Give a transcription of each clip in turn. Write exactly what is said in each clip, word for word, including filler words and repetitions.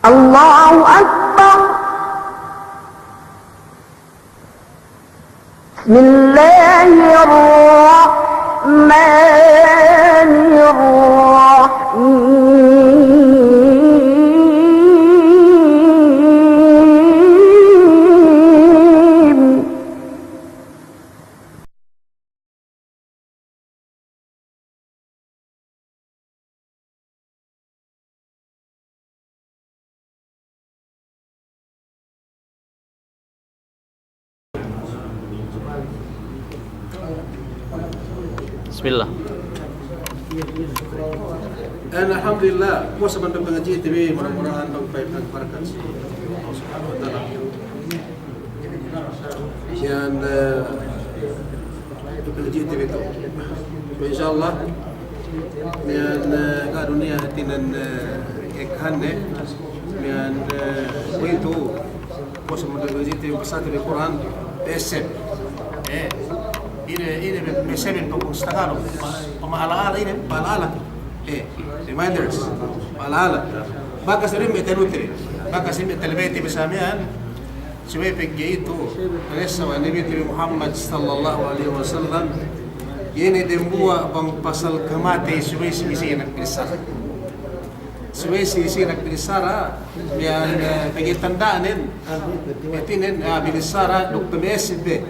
الله أكبر. بسم الله الرحمن الرحيم. Bismillah. Alhamdulillah, puwas amban pangadji'te bi, mura-murahan bang pa'in barakat si Allah Subhanahu wa Ta'ala. Miya'an, eh, pangadji'te bi tu. Insya Allah, miya'an, eh, ga' du niya' hātinen, eh, ekkahanne, miya'an, eh, kuwe'itu, puwas amban pangadji'te bi, pasate bi Kur'an, P S F. Eh, ine, ine, P S F in punggung si Tagalog. Pama'ala-ala ine, pa'ala-ala. Eh, reminders. Pa'ala-ala. Bakas ine me' tanute bi. Bakas ine me' talebete bi sa miya'an. Subey pegge' itu, lessa we' Nabite bi Muhammad sallallahu alaihi wasallam, iye ne dembuwa' bang pasal kamatey subey sigi-sigi nakabichara. Subey sigi-sigi nakabichara, miya'an, eh, pegge' tanda'nen, hātinen, ah, bichara duk pameseb be.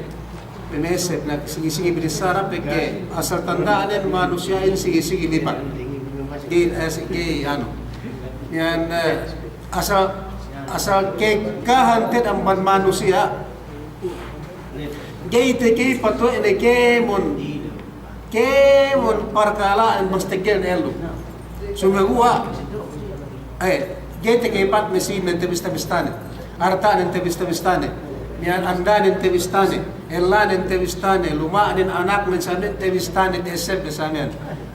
Pameseb na sigi-sigi bichara pegge' asal tanda'nen manusiya'in sigi-sigi lipat. Ga'i, eh, ga'i anu. Miya'an, eh, asal, asal ka'ekkahan te'ed amban manusiya'. Ga'i takalipat we' ne kēmon, kēmon parkala'in bang si teggel ne ellew. Sumeguwa', eh, ga'i takalipat ne sīnnen tabista-bistane. Arta'nen tabista-bistane. Miya'an andanen tabistane. Ellanen tabistane. Luma'nen, anaknen, samiyan tabistane, P S F be samiyan.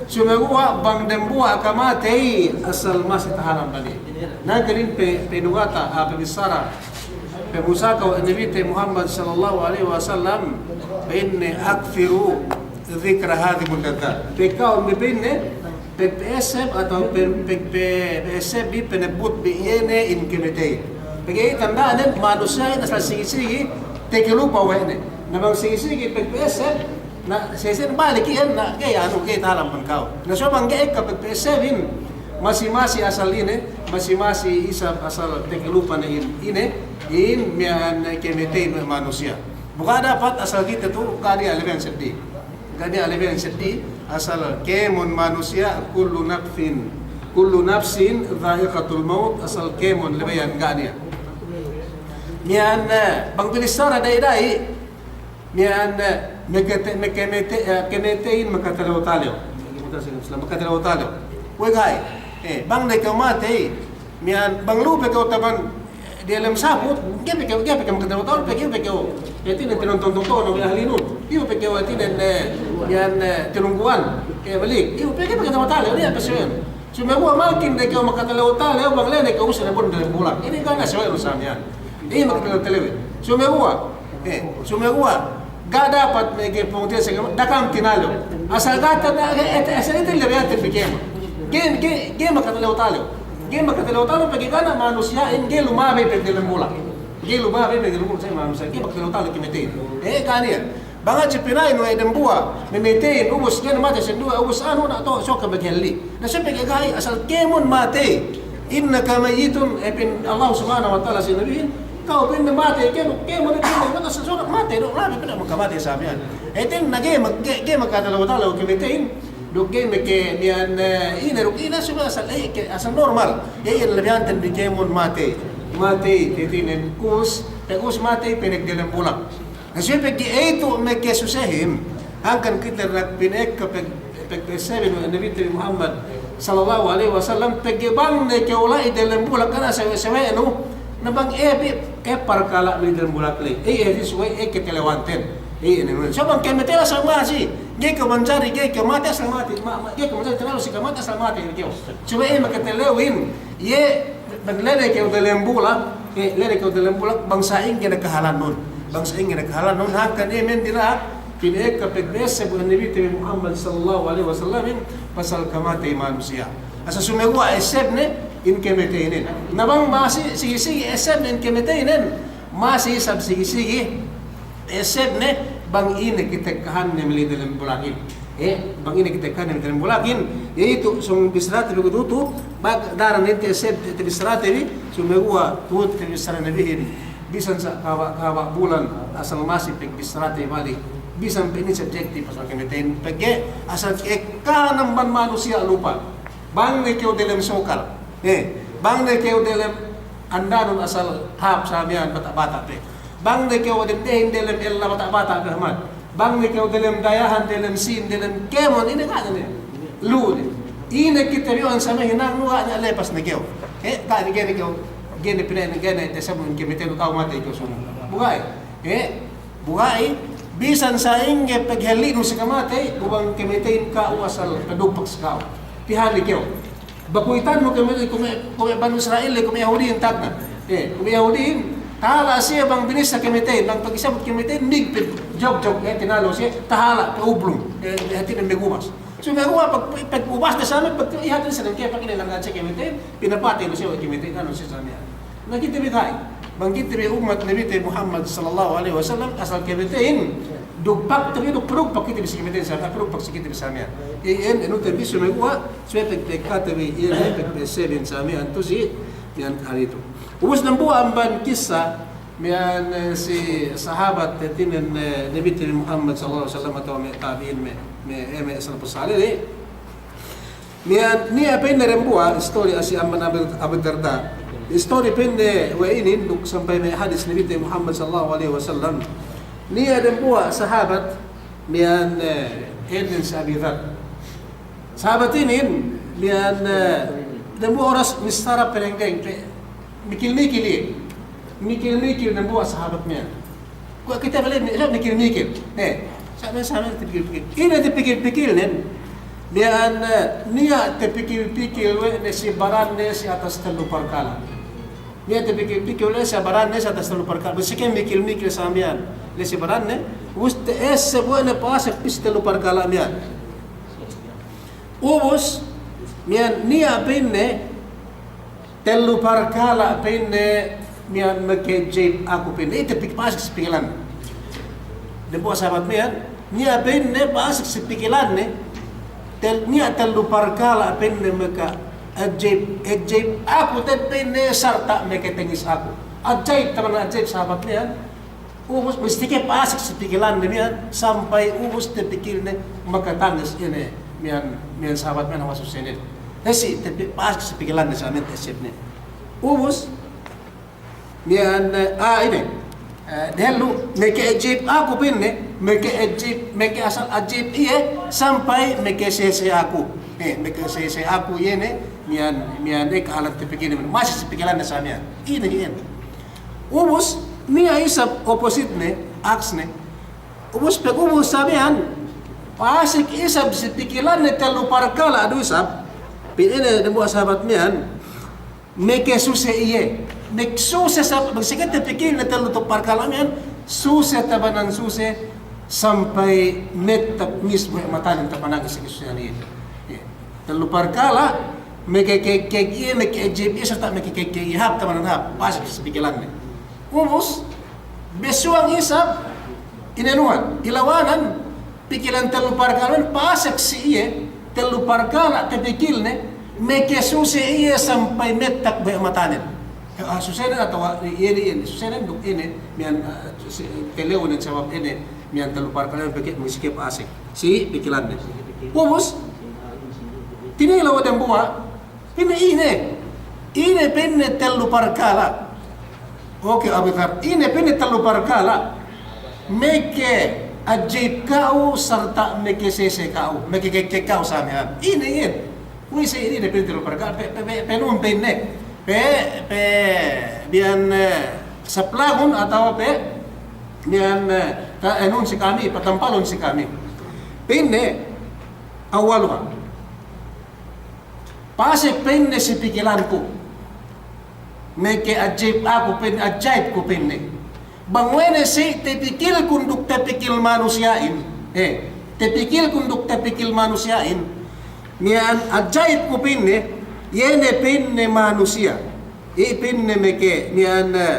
Sumeguwa' bang dembuwa' kamatey asal masi tahalan bani. Na ga'i inin pe, penugata, ah, pabissara. Pamusaka we' Nabite Muhammad sallallahu alaihi wasallam, pa'inne, "Akthiru dhikra hadhimil ladhdhat." Pekkaun bi pa'inne, pag-P S F atawa pe, pe, pe, P S F bi panebbut bi iye ne in kamatey. Pegge' tanda'nen manusiya'in asal sigi-sigi takalupa we' ne. Na bang sigi-sigi pag-P S F, na sesen balik iyan, na ga'i anu, ga'i tahalan amban ka'u. Na so bang ga'i ekka pag-P S F in, masi-masi asal ine, masi-masi isab asal takalupa ne in, ine, in miya'an kamateyin we' manusiya'. Bu ga' dapat asal kite tu, ga' niya' labeyan seddili. Ga' niya' labeyan seddili, asal kēmon manusiya', kullu nafsin, kullu nafsin dha'iqatul maut, asal kēmon labeyan ga' niya'. Miya'an, eh, bang binissara da'i-da'i, miya'an, eh, makate-, makamate-, eh, kamateyin makatalew-talew. Makatalew-talew. We' ga'i. Eh, bang ne kew matey, miya'an bang lu'u pe kew taman diyalem saput, ga'i pe kew, ga'i pe kew makatalew-talew, pe kew, pe kew. Hātinen tinonton-tonton we' ahlinun. Iyu pe kew hātinen, eh, miya'an, eh, tinunggu'an. Eh, balik. Iyu pe kew makatalew-talew, niya' pe siwen. Sumeguwa' makin ne kew makatalew-talew, bang la'i ne kew ubus ne bun diyalem bulak. Inin ga' ne siwen sa miya'an. Iye makatalew-talew. Sumeguwa'. Eh, sumeguwa', ga' dapat me' ga'i pungtina'i si agama, da'a kam tinalew. Asal ga' ta-, eh, eh, asal ite labeyaten bi kēmon. Ga'i, ga'i, ga'i makatalew-talew. Ga'i makatalew-talew pegge' ga' niya' manusiya'in ga'i lumabey pegge' diyalem bulak. Ga'i lumabey pegge' diyalem bulak, sa' manusiya'in ga'i makatalew-talew kamateyin. Eh, ga' niya'. Bang hadja pina'in we' dembuwa', mamateyin, ubus, ga'i ne matey sinduwe, ubus anu, na to, so ke bagelli. Na siye pegge' ga'i, asal kēmon matey. Innaka mayyitun, eh, pa'in Allah Subhanahu wa Ta'ala si Nabihin, kew pa'inne matey kew, kēmon, kēmon, maka sasurak matey, duk labi pa'inne makamatey sa miya'an. Hātinen ga'i ma-, ga'i, ga'i makatalew-talew kamateyin, duk ga'i maka miya'an, eh, ine, duk ine, subey asal, eh, ke-, asal normal. Ga'i iyan labeyanten bi kēmon matey. Matey, hātinen ubus, pag ubus matey, pina'in diyalem bulak. Na siye pegge' itu makasusehin, hangkan kite ne pina'ekka pag-, pag-, pagpa'in we' Nabite bi Muhammad sallallahu alaihi wasallam, pegge' bang ne kew la'i diyalem bulak kana' sawe'-sawe'nu, na bang iye bi, iye parkala' me' diyalem bulak ley. Iye hadis we' iye katalewanten. Iye ne, so bang kew matey asal masi, ga'i kew manjari, ga'i kew matey asal matey, ma-, ma-, ga'i kew manjari, talew si kamatey asal matey kew. Subey iye makatalewin, iye Bang la'i ne kew diyalem bulak, eh, la'i ne kew diyalem bulak, bang sa'ingge ne kahalannun. Bang sa'ingge ne kahalannun, hangkan iye me' dina'ak, pina'ekka pagpa'in we' Nabite bi Muhammad sallallahu alaihi wasallamin, pasal kamatey manusiya'. Asal sumeguwa' essebne, in kamateynen. Na bang masi sigi-sigi essebne in kamateynen, masi isab sigi-sigi essebne bang ine katekkahanne me' la'i delem bulakin. Eh, bang ine katekkahanne me' la'i delem bulakin, iye itu sōng bissarate bi kuwe'itu, bang daran ine esseb te bissarate bi, sumeguwa' tu'u te bissarate bihin. Bisan sa kahaba', kahaba' bulan, asal masi pagbissarate balik. Bisan pe ine subjektif asal kamateyin. Pegge' asal ekka amban manusiya' lupa. Bang ne kew delem sokal. Eh, bang ne kew delem andanun asal hāp sa miya'an bata'-bata' pe. Bang ne kew dem dehin delem ella bata'-bata' pe hamat. Bang ne kew delem dayahan, delem sīn, delem kēmon, ine ga' ne. Lu'u ne. Ine kite bi wan sa me' hinangnu ga' ne lepas ne kew. Eh, ga' ne ga'i ne kew. Ga'i ne pina'in, ga'i ne tasebut kamateyin kew matey kew sōng. Bu ga'i. Eh, bu ga'i. Bisan sa'ingge paghelli'nu si kamatey, bu bang kamateyin ka'u asal padugpak si ka'u. Pihali kew. Bakuitannu kume', kume', kume' Banu Isra'il, kume' Yahudihin tagna'. Eh, kume' Yahudihin, tahala' siye bang binissā kamateyin, bang pagsabut kamateyin, mig pe jogjog, eh, tinalo' siye, tahala' pe ublung. Eh, hātinen magubas. Sumeguwa' pag, pagubas ne sa me', pag ihatin sa ne ke, pag ine langan siye kamateyin, pinapatey ne siye we' kamateyin, anu siye sa me'. Na kite bi ga'i. Bang kite bi ummat Nabite Muhammad sallallahu alaihi wasallam, asal kamateyin, dugpak te bi, dug, padugpak kite bi si kamateyin sa me', padugpak si kite bi sa me'. Iyan, anu te bi sumeguwa', sumeguwa' pag, pagkate bi, iyan, pagpa'essebin sa me', antu si, iyan, hal itu. Ubus dambuwa' amban kissa, miya'an, eh, si sahabat hātinen, eh, Nabite Muhammad sallallahu alaihi wasallam atawa me' tabi'in me', me', eh, me' salafus salih. Miya'an, niya' pa'inne dambuwa' istori si amban Abu, Abu Darda. Istori pa'inne we' inin duk sampay me' hadis Nabite Muhammad sallallahu alaihi wasallam. Niya' dambuwa' sahabat miya'an, eh, inin si Abi Dar. Sahabat inin, miya'an, eh, dambuwa' oras missara palenggeng, pe, mikil-mikil iye. Mikil-mikil dambuwa' sahabat miya'an. Kuwe' kite bi le, mi-, mikil-mikil. Eh, sa' me', sa' me' tapikil-pikil. Ine tapikil-pikilnen, miya'an, eh, niya' tapikil-pikil we' ne si baranne si atas tellu parkala'. Niya' tapikil-pikil we' ne si baranne si atas tellu parkala'. Bang si ka'u mikil-mikil sa miya'an. Le si baranne, ubus ta'esseb we' ne pasek pī si tellu parkala' miya'an. Ubus, miya'an niya' pa'inne, tellu parkala' pa'inne, miya'an maka'ajaib aku pa'inne. Ite pik-, pasek si pikilanne. Dambuwa' sahabat miya'an, niya' pa'inne pasek si pikilanne, tel-, niya' tellu parkala' pa'inne maka'ajaib, ajaib aku te'ed pa'inne sarta' makatangis aku. Ajaib, taman ajaib sahabat miya'an, Ubus, masi ke pasek si pikilanne miya'an, sampay ubus tapikilne makatangis ine, miya'an, miya'an sahabat miya'an hawal susenen. Hesi, tapi pasek si pikilanne sa miya'an ta'essebne. Ubus, miya'an, eh, ah, ine. Eh, dehellu, maka'ajaib aku pa'inne, maka'ajaib, maka asal ajaib iye, sampay makasese aku. Eh, makasese aku iye ne, miya'an, miya'an, eh, ka'alat tapikilne, masi si pikilanne sa miya'an. Ine, ine. Ubus, niya' isab opposite ne, aks ne. Ubus pag ubus sa miya'an, pasek isab si pikilanne tellu parkala' du isab, pa'inne dambuwa' sahabat miya'an, makasuse iye. Maksuse sa, bang si kite pikilne tellu tu parkala' miya'an, suse tabanan suse, sampay mettak mismu matanen tabanan si kasusehan iye. Iye. Tellu parkala', makakekek iye, maka'ajaib iye, sarta' makakekek iye, hāp, tabanan hāp, pasek si pikilanne. Ubus, besuwang isab, inanuhan, ilawanan, pikilan tellu parkala', pasek si iye, tellu parkala' tapikilne, makasuse iye sampay mettak baya' matanen. Ah, susenen atawa iye, iye, susenen duk ine, miya'an, ah, si, telewnen sabab ine, miya'an tellu parkala' pegge' masi ke pasek si pikilanne. Ubus, tinilew we' dambuwa', pa'inne ine, ine pa'inne tellu parkala'. Oke, Abu Dar, ine pa'inne tellu parkala'. Maka'ajaib ka'u sarta' makasese ka'u, makakekek ka'u sa miya'an. Ine, ine. Kuwe' si ine pa'inne tellu parkala', pe, pe, pe, penun pa'inne. Pe, pe, biyan, eh, saplagun atawa pe, biyan, eh, ta-, enun si kami, patampalun si kami. Pa'inne, awwaluha. Pasek pa'inne si pikilanku. Maka'ajaib aku pa'inne, ajaib ku pa'inne. Bang we' ne si tapikilkun duk tapikil manusiya'in. Eh, tapikilkun duk tapikil manusiya'in. Miya'an ajaib ku pa'inne, Iye ne pa'inne manusiya', i pa'inne meke, miya'an, eh,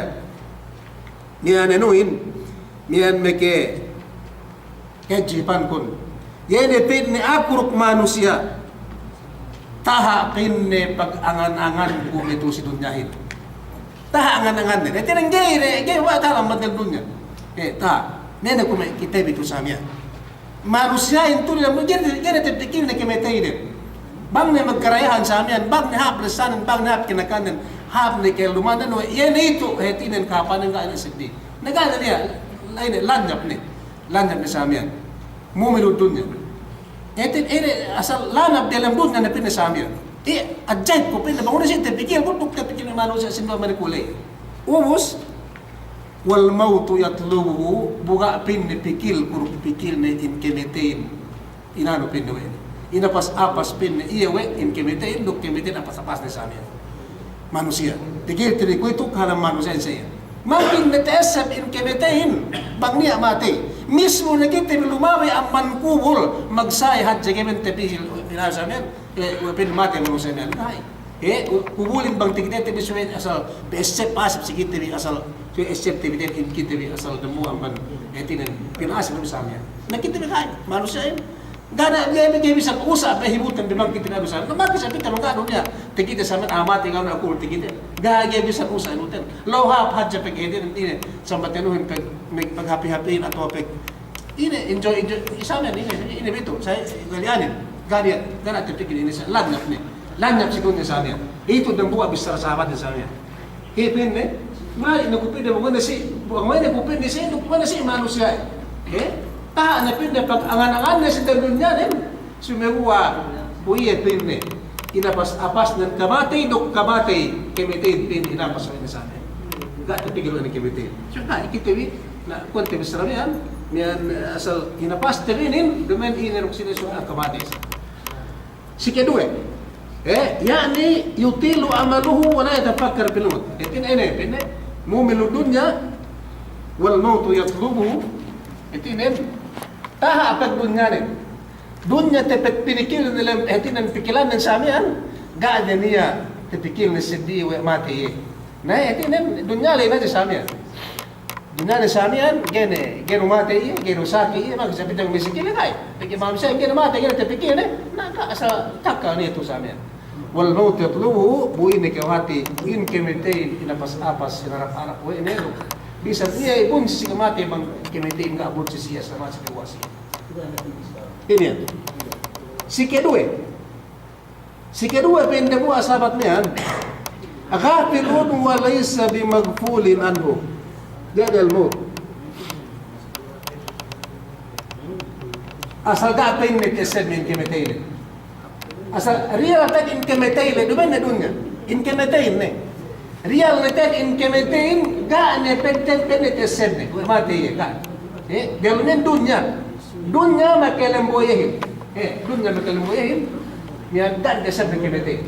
miya'an anuhin, miya'an meke, kejipankun. Iye ne pa'inne aku duk manusiya', taha' pa'inne pagangan-anganku me' tu'u si dunyahin. Taha' angan-anganne. Hātinen ga'i ne, ga'i we' taha' amban dunya. Eh, taha'. Nene kume' kite bi tu'u sa miya'an. Manusiya'in tu'u dem, ga'i ne, ga'i ne tapikilne kamateynen. Bang ne magkarayahan sa miya'an, bang ne hāp lesanen, bang ne hāp kinakannen, hāp ne kellumanen, we' iye ne itu', hātinen kahāpanen ga' ne seddili. Na ga' ne niya', la'i ne, lanyap ne. Lanyap ne sa miya'an. Mu'minu dunya. Hātinen, ine, asal lanyap diyalem dunya ne pa'inne sa miya'an. Iye, ajayib ku pa'inne, bang ine si tapikilku duk tapikil manusiya' sinduwe mani kuley. Ubus, wal mautu yatlubuhu, bu ga' pa'inne pikilku duk pikilne in kamateyin. Inanu pa'inne we' ne. Inapas-apas pa'inne iye we' in kamateyin, duk kamateyin apas-apasne sa miya'an. Manusiya'. Pikil tiri kuwe'itu kahalan manusiya'in sa iye. Mangkin ne ta'esseb in kamateyin, bang niya' matey. Mismu ne kite bi lumabey amban kubul, magsa'e hadja ga'i pa'inte pikil, inanu sa miya'an. Eh, we' pa'in matey manusiya' miya'an. Ga'i. Eh, kubulin bang takitete bi subey asal, pa'esseb, pa'esseb si kite bi asal, subey esseb te bi, te bi kite bi asal dambuwa' amban, eh, hātinen, pina'esseb bi sa miya'an. Na kite bi ga'i, manusiya'in. Ga' ne, ga'i, ga'i bisan usa' pe hibuten bi bang kite bi adusan. Na maki sa kite bi ga' dunya, takite sa miya'an a'a matey ga' ne aku takite. Ga', ga'i bisan usa' hibuten. Law hāp hadja pe hātinen, ine, sambat anuhin pe, me', paghapi-hapihin atawa pe Ine, enjoy, enjoy. Sa miya'an, ine, ine bitu'. Sa, gali'anin. Ga' niya', ga' niya' tapikil ine sa. Lanyap ne. Lanyap si dunya sa miya'an. Itu dambuwa' bissara sahabatin sa miya'an. Iye pa'inne, mali' ne ku pa'inne, bang ine si, bang ine ku pa'inne si, duk ine si manusiya'. Eh? Taha' ne pa'inne, pagangan-anganne si dunyanen. Sumeguwa', bu iye pa'inne. Inapas-apasnen kamatey, duk kamatey, kamateyin pa'inne, inapas pa'inne sa miya'an. Ga' tapikil ine kamateyin. Sa ga' kite bi, Na, kuwe' te bissara miya'an, miya'an, eh, asal hinapaste bi inin, duma'in ine duk sine, sumeguwa' kamatey. Sikeduwe, eh, ya'ni yutilu amaluhu wa la yatafakkar fil maut. Hātinen ine, pa'inne, mu'minu dunya wal mautu yatlubuhu. Hātinen, taha' pagdunyanen. Dunya te pagpinikilnen lem, hātinen pikilannen sa miya'an, ga' ne niya' tapikilne seddili we' matey iye. Na, hātinen dunya ley ne hadja sa miya'an. Dunya ne sa miya'an, ga'i ne, ga'i du matey iye, ga'i du saki iye, maka sa piteng misikin iye ga'i. Pegge' manusiya' ga'i du matey, ga'i du tapikilne, na ga' asal takka ne itu sa miya'an. Wal mautu yatlubuhu, bu ine kew hāti, in kamateyin, inapas-apas, inarap-arap we' ne du. Bisan iye bunsi si kamatey bang kamateyin ga' bunsi si iye, sama si kew wasi. Inin. Sikeduwe. Sikeduwe pa'in dambuwa' sahabat miya'an, ghafilun wa laysa bimaghfulin anhu. Ya'nil maut. Asal ga' pa'inne ta'essebne in kamateyin. Asal riyal te'ed in kamateyin, duma'in ne dunya. In kamateyin ne. Riyal ne te'ed in kamateyin, ga' ne pa'inte, pa'inne ta'essebne. Matey iye, ga'. Eh, diyalem dunya. Dunya makalembo iyehin. Eh, dunya makalembo iyehin. Miya'an ga' ne ta'essebne kamateyin.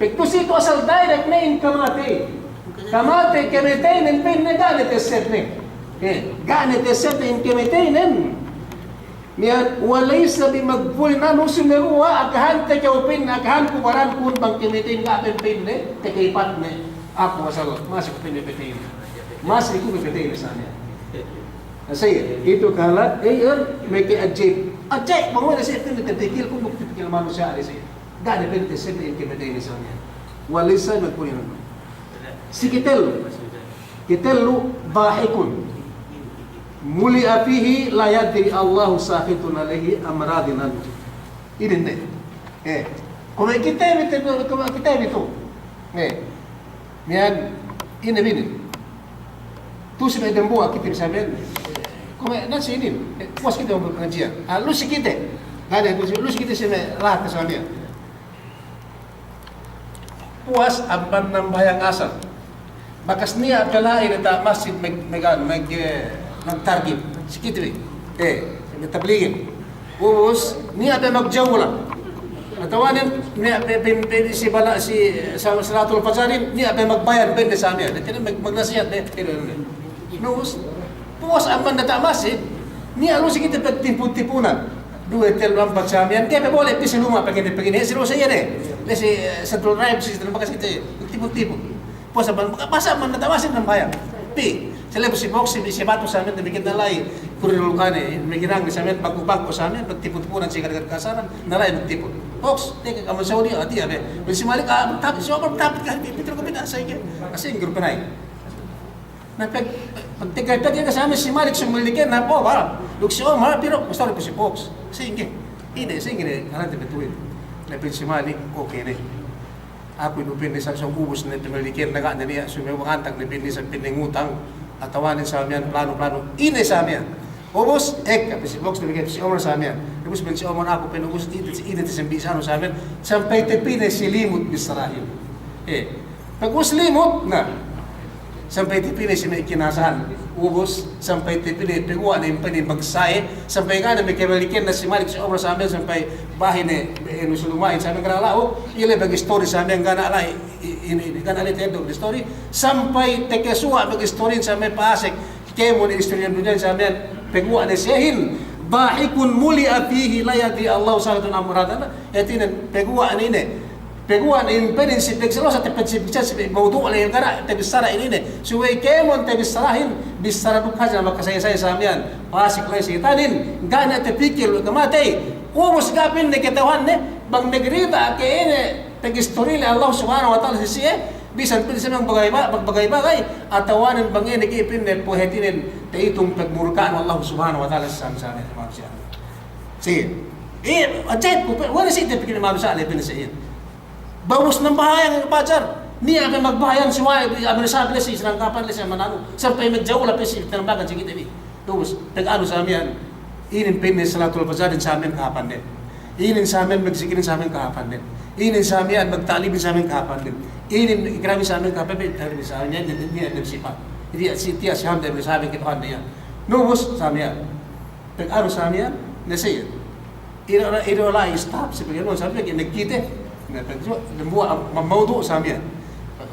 Pegge' tu'u si itu asal direct ne in kamatey. Kamatey, kamateynen pa'inne ga' ne ta'essebne. Eh, ga' ne ta'essebne in kamateynen. Miya'an, wa laysa bimaghfulin anhu, sumeguwa' akahante kew pa'in, akahanku barankun bang kamateyin ga' pe pa'inne, takaypatne. Aku asal, masi ku pa'inne pamateyin. Masi ku pamateyin sa miya'an. Sa iye, itu kahalan, eh, iyan, meke ajib. Ajib, bang we' ne sa iye pa'inne tapikilkun, bu tapikil manusiya' ne sa iye. Ga' ne pa'inne ta'essebne in kamateyin sa miya'an. Wa laysa bimaghfulin anhu. Siketellu. Ketellu, dahikun. Muli'a fihi la yadri Allahu sakhitun alayhi am radin anhu. Inin ne. Eh. Kuwe' kite bi tu, kuwe' kite bi tu. Eh. Miya'an, ine bi inin. Tu'u si me' dambuwa' kite bi sa miya'an. Kuwe' nasi inin. Eh, puwas kite bi pangadji'an. Ah, lu'u si kite. Ga' ne, lu'u si, lu'u si kite si me' lahat sa miya'an. Puwas amban nambahayang asar. Bakas niya' pe la'i diyata' masjid mag-, mag-, mag-, eh, magtargib. Si kite bi. Eh, magtabligin. Ubus, niya' pe magjawla. Atawa niya' pe, pe, pe, si bala-, si, sa-, salatul fajarin, niya' pe magbayan, pa'inte sa miya'an. Diyalem mag-, magnasihat, eh, eh, eh, eh. Ubus, puwas amban diyata' masjid, niya' lu'u si kite pagtipun-tipunan. Duwe, tellu, ampat sa miya'an, ga'i pe bole' pī si luma' pegge' ne, pegge' ne, si lu'u sa iye ne. Pī si, eh, Central Drive, si Tanbaka si te, tipun-tipun. Puwas amban, basa' amban natawasin nambahayang. Pī, si lebu si box, si, si batu sa miya'an, damikkiyan ne la'i, kurir lukane, maghinang ne sa miya'an, bangku-bangku sa miya'an, magtipun-tipunan si gad-gad kasalan, na la'i magtipun. Box, teke kamu Saudi, ah, tiya' be. Pī si Malik, ah, tapi si Omar, tapi kan, pī, pī, pī, pī, asal ke, asal ke, pī, pī, Na pag, pagtega-tega sa miya'an si Malik, sumili ke na po, ba? Duk si Omar, pero gusto ko si Fox. Sa'ingge. Ine, sa'ingge ne, kalan te betuhin. Na pa'in si Malik, okay ne. Aku inu pa'inne sa, sa ubus ne pamiliken, na ga' ne niya' sumewa, antag ne pa'inne sa pa'inne ngutang, atawa ne sa miya'an plano-plano. Ine sa miya'an. Ubus, ekka, pī si Fox, pī si Omar sa miya'an. Ubus pa'in si Omar, aku pa'in ubus, ine, ine te sambi sanu sa miya'an. Sampay te pī ne si limut bissarahin. Eh, Pag ubus limut, na. Sampay te pī ne si me' kinasahan. Ubus, sampay te pī ne paguwa' ne impa'in magsahe, sampay ga' ne makabaliken na si Malik si Omar sa miya'an sampay bahi ne, eh, nusuluma'in sa miya'an ga' ne la'u, ile bag istori sa miya'an ga' ne la'i, i-, ini, ini, ga' ne la'i ta'eddo' bag istori, sampay takasuwa' bag istori sa miya'an pa'asek, Kēmon istoriyan dunya sa miya'an, paguwa' ne siyehin, ضاحك ملئ فيه لا يدري ألعلاه ساخط أم راض. Hātinen, paguwa' ne ine, paguwa' ne impa'in si pagsa-, losa' te pagsa-, pagsa-, si mawdu' le, ga' ne tabissara ine, ine. Subey kēmon tabissarahin, bissara duk hadja makasahe-sahe sa miya'an. Pasik la'i seyitanin, ga' ne tapikil kamatey. Ubus ga' pa'inne kata'uhanne, bang magrida ke ine, pag-istori le Allah Subhanahu wa Ta'ala si siye, bisan pa'in siye magbagay-ba-, magbagay-bagay, atawanen bang ine ke pa'inne puhetinen ta'itung pagmurka'an Allah Subhanahu wa Ta'ala si samiyan manusiya'. Sige. Iye, ajaib ku, pe-, wala' si tapikil manusiya' le pa'inne siye. Ubus nambahayang pajar. Niya' pe magbahayang si wa'i, amir sabi le si sinangkapan le si mananu. Sampay magjaula pe si tinambakan si kite bi. Ubus, pag anu sa miya'an, inin pa'inne salatul fajarin sa miya'an kahāpannen. Inin sa miya'an magzikirin sa miya'an kahāpannen. Inin sa miya'an magta'limin sa miya'an kahāpannen. Inin ikramin sa miya'an kahāpannen, ta'limin sa miya'an, niya', niya', niya' sipat. Jadi, si, tiya' si hamda, sa miya'an kata'uhan niya'. Ubus, sa miya'an. Pag anu sa miya'an, na siye. Ino, ino la'i stop, si pag anu, sa miya'an, nagkite. Na, pag, dambuwa', ma-, mawdu' sa miya'an.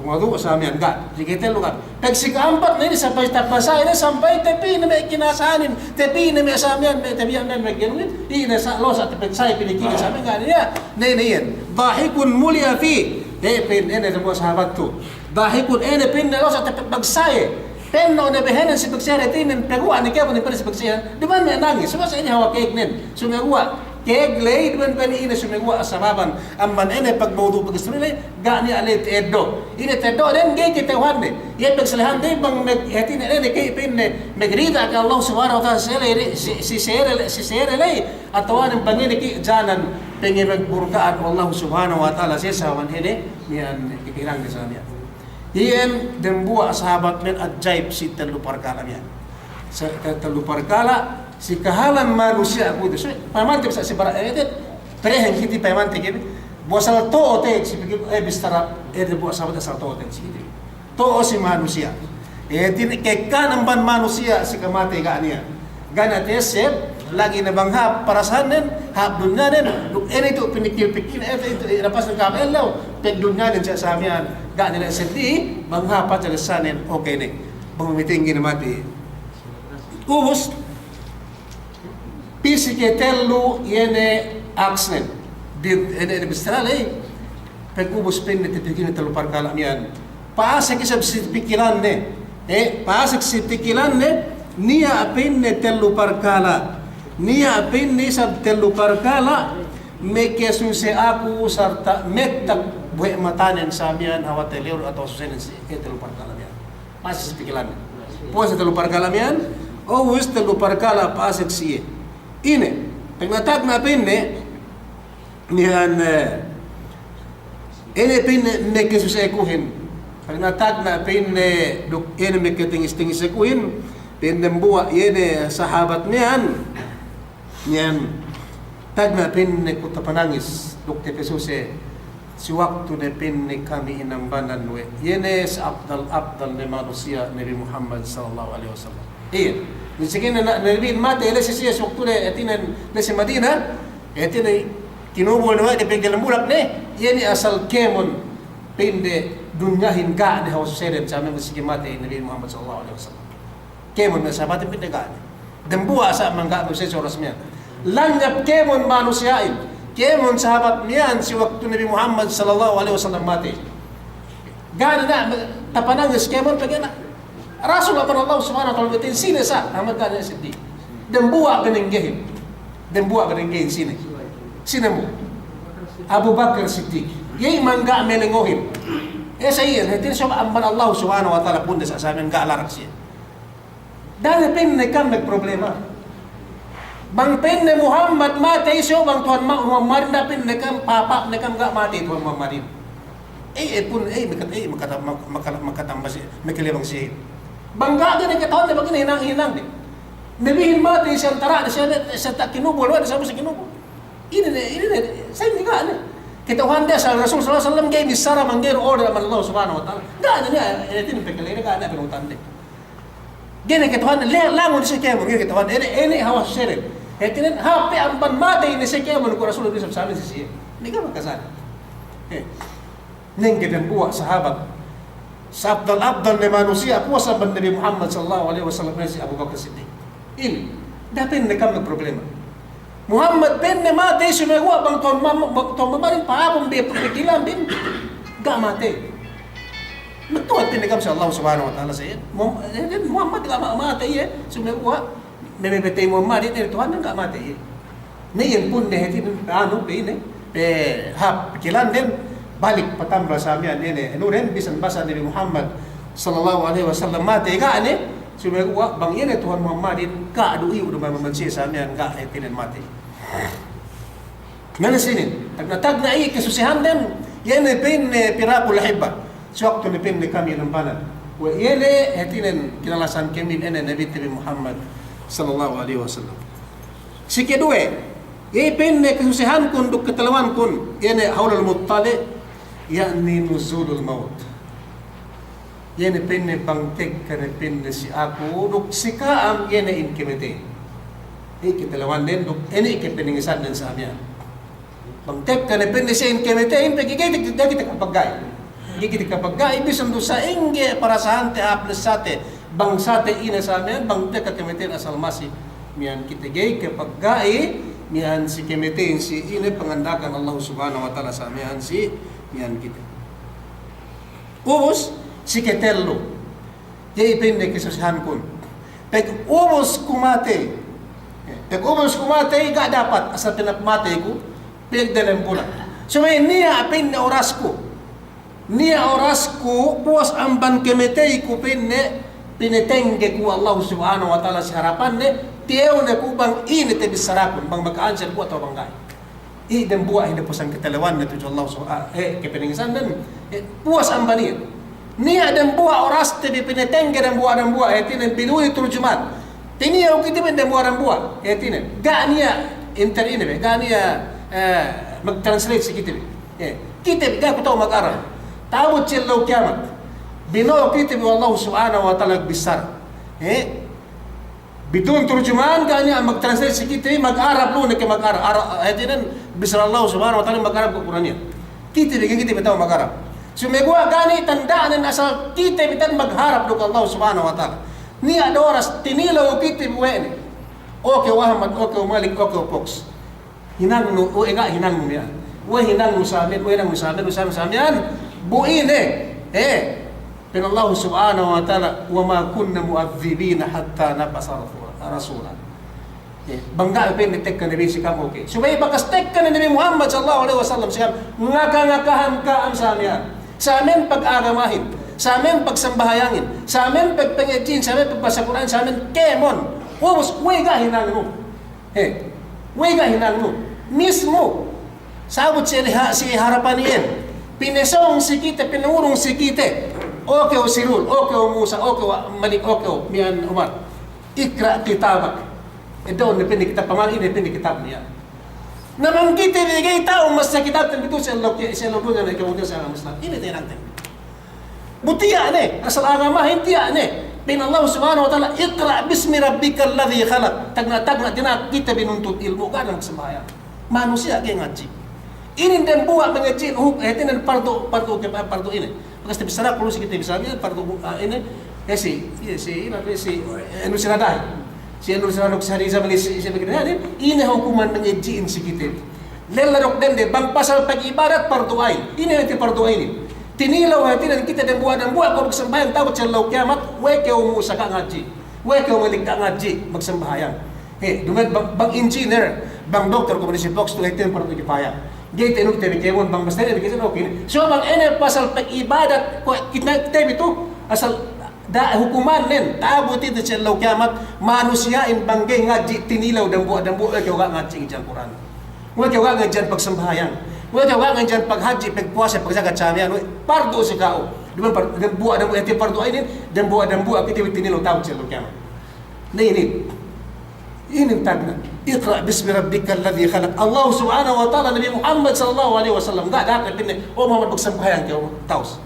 Mawdu' sa miya'an, ga'. Sige, tellu ga'. Pag sika'ampat ne inin sampay tapasa inin sampay tapī ne me' kinasahanin, tapī ne me' sa miya'an, me' tabiya' miya'an, me' genuin, ine sa, losa' tapī sa pinikilan sa miya'an, ga' niya', ne, ne iyan. ضاحك ملئ فيه. He, pa'in, ine dambuwa' sahabat tu. Dahikun, ine pa'inne losa' tapī pagsahe. Penno' ne behenen si pagsahe, hātinen paguwa' ne kēmon ne pa'inne si pagsahe. Duma'in me' nangis, subey sa ine hawal kēgnen. Sumeguwa' kēg ley, duma'in pa'inne ine sumeguwa' sababan. Amban ine pagmawdu' pag-istori ley, ga' niya' ley ta'eddo'. Ine ta'eddo'nen ga'i kata'uhanne. Iye pagsalihante bang mag-, hātinen ine ke pa'inne magrida ke Allah Subhanahu wa Ta'ala si siye ley, si, si siye ley, si siye ley. Atawanen bang ine ke janan pangimagmurka'an Allah Subhanahu wa Ta'ala si siye sawan ine, miya'an kahinangne sa miya'an. Iyan dambuwa' sahabat miya'an ajaib si tellu parkala' miya'an. Sa-, te-, tellu parkala' si kahalan manusiya' kuwe'itu. So, payamante sa si bara-, eh, te-, perehen kite payamante kite. Bu asal to'o te, si pikil, eh, bistara, eh, dambuwa' sahabat asal to'o te, si kite. To'o si manusiya'. Eh, tin-, kekkan amban manusiya' si kamatey ga' niya'. Ga' niya' ta'esseb, lagi' ne bang hāp parasahannen, hāp dunyanen, duk ine itu pinikil-pikil, eh, itu, eh, lapas ne ka'am ellew, pagdunyanen sa, sa miya'an, ga' niya' seddi, bang hāp paja lesanen, okay ne. Bang mitinggi ne matey. Ubus, pī si katellu, iye ne aksnen. Bi-, ine, ine bistara ley, pag ubus pa'inne tapikilne tellu parkala' miya'an. Pa'asek isab si pikilanne. Eh, pa'asek si pikilanne, niya' pa'inne tellu parkala'. Niya' pa'inne isab tellu parkala', makasuse aku sarta' mettak bohe' matanen sa miya'an hawal talewnu atawa susenen si, eh, tellu parkala' miya'an. Pa'asek si pikilanne. Puwas tellu parkala' miya'an, ubus tellu parkala' pa'asek si iye. Ine, pag natagna' pa'inne, miya'an, eh, ine pa'inne makasuse akuhin. Pag natagna' pa'inne duk ine makatingis-tingis akuhin, pa'in dambuwa' iye ne sahabat miya'an, Niyan, tagna' pa'inne ku tapanangis, duk tapasuse, si waktu ne pa'inne kami inambanan we'. Iye ne si afdal-afdal ne manusiya' Nabi Muhammad sallallahu alaihi wasallam. Iye. Miskin ne na-, Nabi matey la'i si siye si waktu ne, hātinen la'i si Madina, hātinen kinubul ne we' de pegge' lambulak ne, iye ne asal kēmon pa'inde dunyahin ga' ne hawal suseden sa me' miskin matey Nabi Muhammad sallallahu alaihi wasallam. Kēmon me' sahabatin pa'inde ga' ne. Dambuwa' sa' mangga' manusiya' si oras miya'an. Lanyap kēmon manusiya'in. Kēmon sahabat miya'an si waktu Nabi Muhammad sallallahu alaihi wasallam matey. Ga' ne niya' tapanangis kēmon pegge' niya' Rasul amban Allah Subhanahu wa Ta'ala, matey sine sa', amban ga' ne Siddiq. Dembuwa' benenggehin. Dembuwa' benenggehin sine. Sine mu? Abu Bakar Siddiq. Iye mangga' melengohin. Esa iyan, hātinen sabab amban Allah Subhanahu wa Ta'ala pun de sa' samen ga' larak siye. Da'a ne pa'inne kam magproblema. Bang pa'inne Muhammad matey, so bang Tuhan Ma-, Muhammadin, da'a pa'inne kam, papa' ne kam ga' matey Tuhan Muhammadin. Ey, ey pun, ey, makat-, ey, makata-, mak-, makata-, makatamba si, makalebang si. Bang ga' ne kata'uhanne bang ine hinang, hinang de. Nabihin matey si antara' de si, si antara' kinubul, we' de sabu si kinubul. Ine ne, ine ne, sa' ine ga' ne. Kata'uhan de asal Rasul sallallahu alaihi wasallam ga'i bissara bang ga'i order amban Allah Subhanahu wa Ta'ala. Ga' ne, ne, ine, ine, pekele, ine ga' ne, penutan de. Ga'i ne kata'uhan, le-, langun si kēmon, ga'i ne kata'uhan, ine, ine hawas sere. Hātinen, hāp pe amban matey ne si kēmon ku Rasul bisa samin si siye. Ine ga' makasal. Eh. Nengge dembuwa' sahabat. Sa'apdal-apdal ne manusiya' puwas amban Nabi Muhammad sallallahu alaihi wasallam ne si Abu Bakar Siddiq. Ine, da'a pa'inne kam magproblema. Muhammad pa'inne matey, sumeguwa' bang Tuhan Muhammad, bang Tuhan Muhammadin pahāpun bi, pikilan bi, ga' matey. Magtuhan pa'inne kam si Allah Subhanahu wa Ta'ala siye. Muham-, eh, Muhammad ga' ma-, matey iye, sumeguwa' me-, me-, matey Muhammadin, eh, Tuhan ga' matey iye. Ne iyan pun ne hātinen, anu, pa'inne, pe hāp pikilanden, balik patambal sa' miya'an ine, anu den, bisan basa Nabi Muhammad sallallahu alaihi wasallam matey ga' ne, sumeguwa' bang ine Tuhan Muhammadin, ga' du iyu' du mamansiye sa' miya'an ga' hātinen matey. Mene sinin, tagna'-tagna' iye kasusehanden, iye ne pa'inne firaqul ahibba. Si waktu ne pa'inne kami inan banan. We' iye ne hātinen kinalasahan kami ine Nabi Muhammad sallallahu alaihi wasallam. Si keduwe, iye pa'inne kasusehankun duk katalewankun, iye ne hawlul muttali', ya'ni nuzulul maut. Iye ne pa'inne bang tekka ne pa'inne si aku, duk si ka'am iye ne in kamatey. Iye katalewanden duk, iye ne kapanangisanden sa' miya'an. Bang tekka ne pa'inne siye in kamatey, in pegge' ga'i te-, ga'i kite kapagga'i. Ga'i kite kapagga'i, bisan du sa'ingge parasahante, hāp lessate, bang sate ine sa' miya'an, bang tekka kamateyin asal masi miya'an kite ga'i kapagga'i, miya'an si kamateyin si ine panganda'akan Allah Subhanahu wa Ta'ala sa' miya'an si miya'an kite. Ubus, si ketellu. Iye pa'inne kasusehankun. Pag ubus ku matey. Pag ubus ku matey, ga' dapat, asal pinap matey ku, pagdelem bulan. Subey niya' pa'inne orasku. Niya' orasku, puwas amban kamatey ku pa'inne, pinatengge ku Allah Subhanahu wa Ta'ala si harapanne, tiyew ne ku bang ine tabissarakun, bang maka'answer ku atawa bang ga'i. Iye dembuwa' hinapusan katalewanne tudju Allah Subha-, eh, kapanangisanden, eh, puwas amban iye. Niya' dembuwa' oraste bi pinatengge dembuwa'-dembuwa', eh, hātinen biduni turjuman. Tiniyew kite bi dembuwa'-dembuwa', eh, hātinen. Ga' niya' inter ine bi, ga' niya', eh, magtranslate si kite bi. Eh, kite bi ga' ku ta'u mag-Arab. Ta'abut si ellew kiyamat. Bino'o kite bi we' Allah Subhanahu wa Ta'ala bissara. Eh, Bidun turjuman, ga' niya' magtranslate si kite, mag-Arab lu ne ke mag-Arab. Ara-, hātinen, bissara Allah Subhanahu wa Ta'ala mag-Arab ku Kur'an iyan. Kite bi, kite bi ta'u mag-Arab. Sumeguwa' ga' niya' tanda'nen asal kite bi tan magharap duk Allah Subhanahu wa Ta'ala. Niya' du oras tinilew kite bi we' ne. Oke, Ahmad, oke, Malik, oke, Fox. Hinangnu, we' ga' hinangnu miya'an. We' hinangnu sa' miya'an, we' hinangnu sa' miya'an, we' hinangnu sa' miya'an. Bu ine, eh, pa'in Allah Subhanahu wa Ta'ala, "Wa ma kunna mu'adhdhibina hatta nab'atha rasula." Eh, bang ga' pa'inne tekka nabi si ka'am, oke. Subey bakas tekka ne Nabi Muhammad sallallahu alaihi wasallam si ka'am, ngaka-ngakahan ka'am sa' miya'an. Sa' miya'an pag-agamahin, sa' miya'an pagsambahayangin, sa' miya'an pagpangadji'in, sa' miya'an pagbasa Kur'an, sa' miya'an kēmon. Ubus, we' ga' hinangnu. He, we' ga' hinangnu. Mismu, sabut si liha-, si harapan iyan. Pinesōng si kite, pinurung si kite. Oke, o Sirul, oke, o Musa, oke, o Malik, oke, o miya'an Umar. Iqra' kitabak. Eddo'un ne pa'inne kitab paman, ine pa'inne kitab miya'an. Na bang kite bi ga'i ta'u masa kitab ten bitu si ellew, si ellew dunya ne kemudian si agama Islam. Ine te hinangten. Bu tiya' ne, asal agamahin tiya' ne. Pa'in Allah Subhanahu wa Ta'ala, "Iqra' bismi rabbikal ladhi khalaq." Tagna'-tagna' dina'ak kite bi nuntut ilmu', ga' ne magsambahayang. Manusiya' ga'i ngadji'. Inin dembuwa' mangadji'in huk-, hātinen pardu, pardu ke-, pardu ine. Bakas tabissara ku lu si kite bissara inin pardu, ah, ine, eh, si, iye, si, ine, si, eh, anu si nadahin. Si anu si nadahin si hari zaman si, si begini, ine, ine hukuman mangadji'in si kite. Lella duk dende, bang pasal pag'ibadat pardu ain. Ine hāti pardu ainin? Tinilew hātinen kite dambuwa'-dambuwa' kew magsambahayang ta'abut si ellew kiyamat, we' kew musa ga' ngadji', we' kew malik ga' ngadji', magsambahayang. He, duma'in bang, bang engineer, bang doktor, kuwe' si boks tu hātinen pardu kipaya. Ga'i ta'inu kite bi kēmon, bang basta ine bi kēmon, okay ne. So bang ine pasal pag'ibadat, kuwe' kite, kite bi tu, asal da' hukumannen, ta'abut ite si ellew kiyamat, manusiya'in bang ga'i ngadji' tinilew dambuwa'-dambuwa', we' kew ga' ngadji' ngidja' Kur'an. We' kew ga' ngadji' pagsambahayang. We' kew ga' ngadji' paghadji', pagpuwasa, pagjakat, samiyan, we' pardu si ka'u. Duma'in par-, dambuwa'-dambuwa', hāti pardu ainin, dambuwa'-dambuwa' kite bi tinilew ta'abut si ellew kiyamat. Na inin. Inin tagna'. Iqra' bismi rabbikal ladhi khalaq. Allah Subhanahu wa Ta'ala, Nabi Muhammad sallallahu alaihi wasallam. Ga', ga' pa'inne, "O Muhammad, magsambahayang kew, ta'us."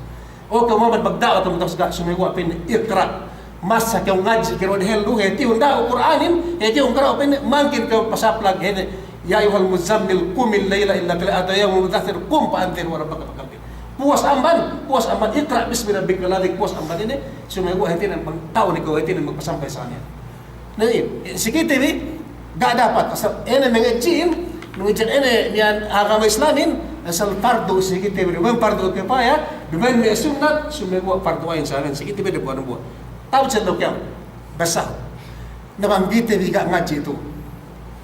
O kew Muhammad, magda'wa kew, ta'us, ga', sumeguwa' pa'inne, "Iqra'." Masa kew ngadji' kew dehellu, hātihun da'wa Kur'anin, hātihun Kur'an pa'inne, mangkin kew pasaplag, hātine, "Ya ayyuhal muzzammil, qumil layla illa qalila, atawa ya ayyuhal muddaththir, qum fa anzir wa rabbaka fakabbir." Puwas amban, puwas amban, "Iqra' bismi rabbikal ladhi," puwas amban inin, sumeguwa' hātinen bang ta'u ne kew hātinen magpasampay samiyan. Na, i-, si kite bi, ga' dapat, asal ine mangadji'in, mangadji'in ine miya'an agama Islamin, asal pardu si kite bi, duma'in pardu kipaya, duma'in me' sunnat, sumeguwa' pardu ain samiyan, si kite bi dambuwa'-dambuwa'. Ta'abut si ellew kiyamat, basahun. Na bang kite bi ga' ngadji' tu,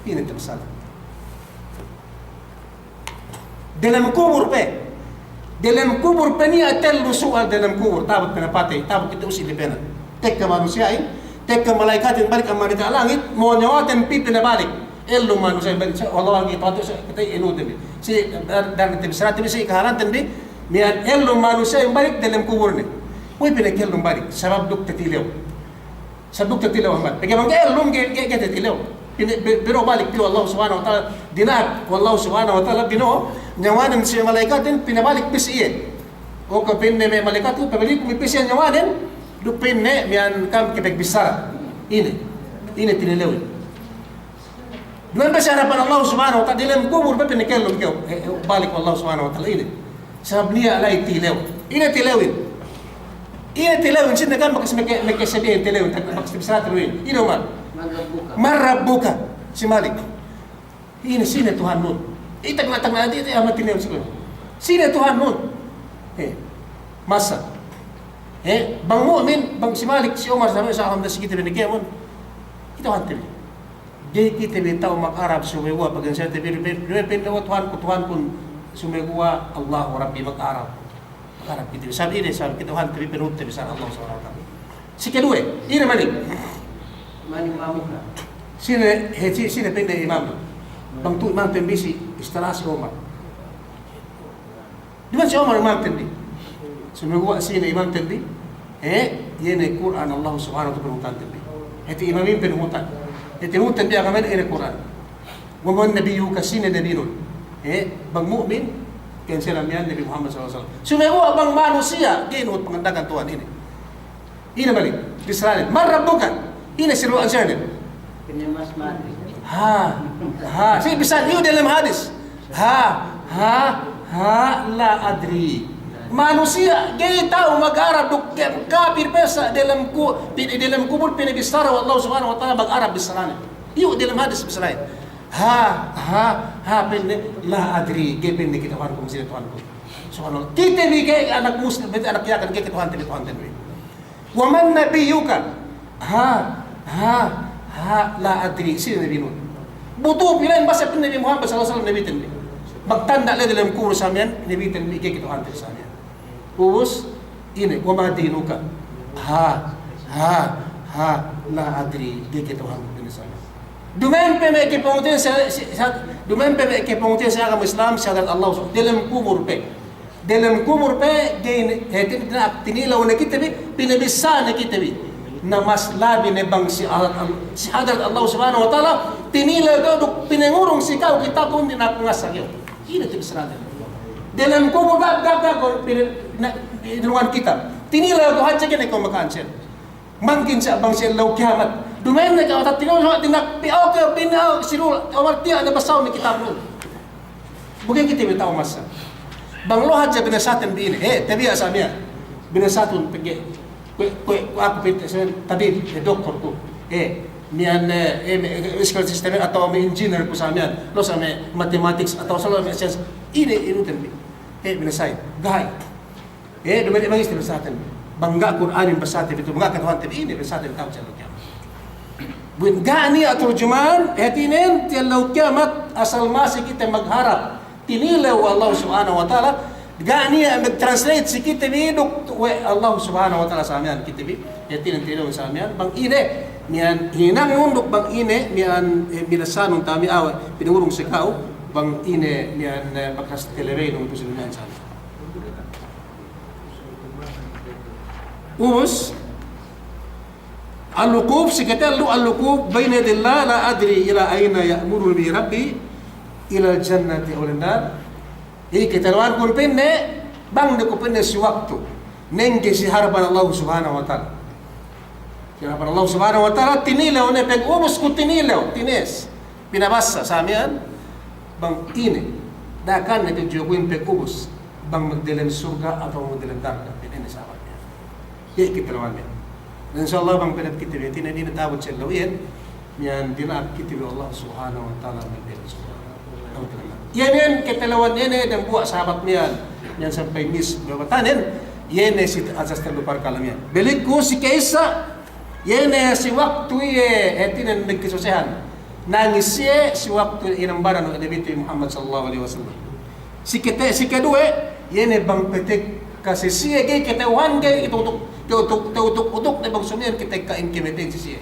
ine te masalah. Delem kubur pe. Delem kubur pe niya' tellu su'al delem kubur. Ta'abut pinapatey, ta'abut kite usi' lipena. Tekka manusiya'in, tekka mala'ikatin balik amban diyata' langit, mo'o niyawaten pī pinabalik. Ellum manusiya'in balik. Sa', wallahu a'lam, kite bi, sa', kite bi inuten bi. Si, dan, dan, te bi, saraten bi, si, kahalanten bi, miya'an ellum manusiya'in balik delem kubur ne. Kuwe' pinakellum balik, sabab duk tatilew. Sabab duk tatilew amban. Pegge' bang ga'i ellum, ga'i, ga'i, ga'i tatilew. Pine-, bi-, bino'o balik piyu Allah Subhanahu wa Ta'ala. Dina'ak we' Allah Subhanahu wa Ta'ala, bino'o niyawanen si mala'ikatin, pinabalik pī si iye. O kew, pa'inne, me' mala'ikatin, pabalik pī si iye niyawanen, duk pa'inne, miya'an kam ke pagbissara. Ine. Ine tinilewin. Duma'in pe si harapan Allah Subhanahu wa Ta'ala, delem kubur pe pinakellum kew, eh, eh, balik we' Allah Subhanahu wa Ta'ala, ine. Sabab niya' la'i tilew. Ine tilewin? Ine tilewin? Sine kam bakas meke-, meke sebihin tilewin, tak bakas tibisara tilewin. Ine, Umar? Man rabbuka? Man rabbuka? Si Malik. Ine, sine Tuhannun? Itak na, tak na, ati, ati, ama tilewin si Malik. Sine Tuhannun? Eh, masa. Eh, bang mu'min, bang si Malik, si Umar, sa' alhamdulillah si kite bi ne kēmon. Kite Tuhan te bi. Ga'i kite bi ta'u mag-Arab sumeguwa' pag'in sa' te bi, bi, bi, bi, "O Tuhanku, Tuhankun sumeguwa' Allahu Rabbi," mag-Arab. Mag-Arab kite bi. Sabab ine, sabab kite Tuhan te bi, pinute bi sa' Allah Subhanahu wa Ta'ala. Si keduwe, ine Malik? Man imamuka? Sine, he, si-, sine pa'inne imamnu? Bang tu'u imamten bi si, istara si Umar. Duma'in si Umar imamten bi. Sumeguwa' sine imamten bi? Eh, iye ne Kur'an Allah Subhanahu wa Ta'ala panuhutanten bi. Hāti imamin panuhutan. Hāti nuhutante bi agamahin iye ne Kur'an. Wa man nabiyyuka, sine nabinun? Eh, bang mu'min, ka'in sila miya'an Nabi Muhammad sallallahu alaihi wasallam. Sumeguwa' bang manusiya', ga'i nuhut panganda'akan Tuhan inin. Ine Malik? Bissaranen. Man rabbuka? Ine si luwa'an sine? Pa'inne mas mati. Ha, ha. Si bissā, iyu' delem hadis. Ha, ha, ha, la adri. Manusiya' ga'i ta'u mag-Arab duk ke-, kapir pe sa' delem ku-, pi-, delem kubul pinabissara we' Allah Subhanahu wa Ta'ala mag-Arab bissaranen. Iyu' delem hadis bissaranen. Ha, ha, ha, pa'inne, la adri. Ga'i, pa'inne, kata'uhanku sine Tuhanku. Subhanallah. Kite bi ga'i anak muslim, pa'inte anak Yakan, ga'i kata'uhante bi Tuhanten bi. Wa man nabiyyuka? Ha, ha, ha, la adri, sine nabinun? Butu' pilahin basa pa'in Nabi Muhammad sallallahu alaihi wasallam nabiten bi. Magtanda' la'i delem kubul samiyan, nabiten bi, ga'i kata'uhante samiyan. Ubus, ine, wa ma dinuka? Ha, ha, ha, la adri, ga'i kata'uhanku samiyan. Duma'in pe me' kapungtina'ihan si, si, sa-, duma'in pe me' kapungtina'ihan si agama Islam, si hadarat Allah, delem kubul pe. Delem kubul pe, ga'i ne, hātinen dina'ak tinilew ne kite bi, pinabissā ne kite bi. Na mas labi ne bang si hadarat Al-, si hadarat Allah Subhanahu wa Ta'ala, tinilew kew duk pinangurung si ka'u kitabun dina'ak ngasa kew. Ine te bissaranen? Delem kubul, gab, gab, gab, pina-, na, inurungan kitab. Tinilew kew hadja, ga'i ne kew maka'ansel. Mangkin sa' bang si ellew kiyamat. Duma'in ne kew, tattinilew, dina'ak, pi-, oke, pina-, sirul, Umar, tiya' ne basahun ne kitabnun. Bu ga'i kite bi ta'u masa. Bang lu hadja binasaten bi ine. Eh, tabiya' sa' miya'an. Binasaten pegge'. Kuwe', kuwe', kuwe' aku pinte sa' tabib, eh, doktor ku. Eh, Miya'an, eh, eh, me-, eh, school system atawa me' engineer ku sa miya'an, lo sa me' mathematics atawa sa lo me' science, ine, ine ten bi. Eh, binassahin. Ga'i. Eh, duma'in bang iste binassaten. Bang ga' Kur'anin bassaten bi tu, bang ga' kata'uhante bi, ine binassaten bi, ta'u si ellew kiyamat. Buwin ga' niya' turjuman, hātinen, si ellew kiyamat, asal masi kite magharap tinilew we' Allah Subhanahu wa Ta'ala, ga' niya' mag-translate si kite bi duk we' Allah Subhanahu wa Ta'ala sa miya'an kite bi, hātinen tinilew sa miya'an, bang ine, miya'an hinangnun duk bang ine, miya'an, eh, binassanun tami awe', pinangurung si ka'u, bang ine, miya'an, eh, bakas tinilew nung tu si duniya'in sa miya'an. Ubus, الوقوف, si katellu, الوقوف بين يدي الله لا أدري إلى أين يأمرني ربي، إلى الجنة أو إلى النار. Iye katelluwankun pa'inne, bang ne ku pa'inne si waktu nengge si harapan Allah Subhanahu wa Ta'ala. Si harapan Allah Subhanahu wa Ta'ala, tinilew ne, pag ubus ku tinilew, tines. Pinabassa sa miya'an, bang ine, da'a kan ne tudju ku in pag ubus, bang magdelem surga' atawa magdelem narka', pa'inne sa' miya'an. Iye katelluwan miya'an. Dan insya Allah bang pa'in kite bi, hātinen ine ta'abut si ellew iyan, miya'an dina'ak kite bi Allah Subhanahu wa Ta'ala magdelem surga'. Iye ne katelluwan iye ne dambuwa' sahabat miya'an, miya'an sampay miss bebatanen, iye ne si asal tellu parkala' miya'an. Balik ku si ka'issa, iye ne si waktu iye, hātinen magkasusehan. Nangis siye si waktu inambanan we' Nabite Muhammad sallallahu alaihi wasallam. Si kate-, si kaduwe, iye ne bang patekka si siye ga'i kata'uhan, ga'i ta'utuk, ta'utuk, ta'utuk-utuk ne bang sumiyan katekka in kamateyin si siye.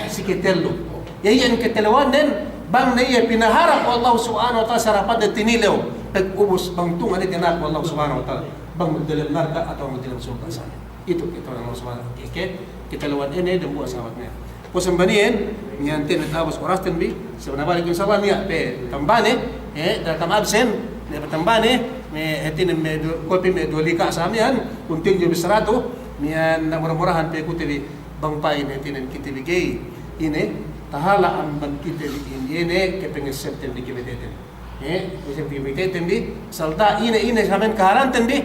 Si katellu. Iye iyan katelluwannen, bang ne iye pinaharap we' Allah Subhanahu wa Ta'ala si harapan de tinilew, pag ubus bang tungan ne dina'ak we' Allah Subhanahu wa Ta'ala, bang magdelem narka' atawa magdelem surga' sa miya'an. Itu kite Allah Subhanahu wa Ta'ala. Ke-, ke-, katelluwan ine dambuwa' sahabat miya'an. Puwas amban iyan, miya'an te me' ta'abut orasten bi, sabab nabalik insya Allah niya' pe tambane, eh, da'a kam absen, niya' pe tambane, me' hātinen me' du-, kuwe' pe me' duwe lika' sa miya'an, kuntinyu bissaratu, miya'an na mura-murahan pe kite bi, bang pa'in hātinen kite bi ga'i, ine, tahala' amban kite bi in, ine, kapangesebten bi kamateyten. Eh, kapangesebten bi kamateyten bi, salta' ine, ine sa miya'an kahalanten bi,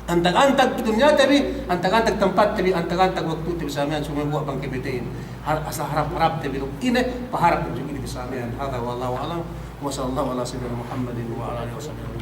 antag-antag dunyate bi, antag-antag tempatte bi, antag-antag waktute bi sa miya'an sumeguwa' bang kamateyin. Har-, asal harap-harapte bi duk ine, paharap tudju kite bi sa miya'an. Hadha wallahu a'lam. Wa sallallahu ala sayyidina Muhammadin wa ala alihi wa sahbihi.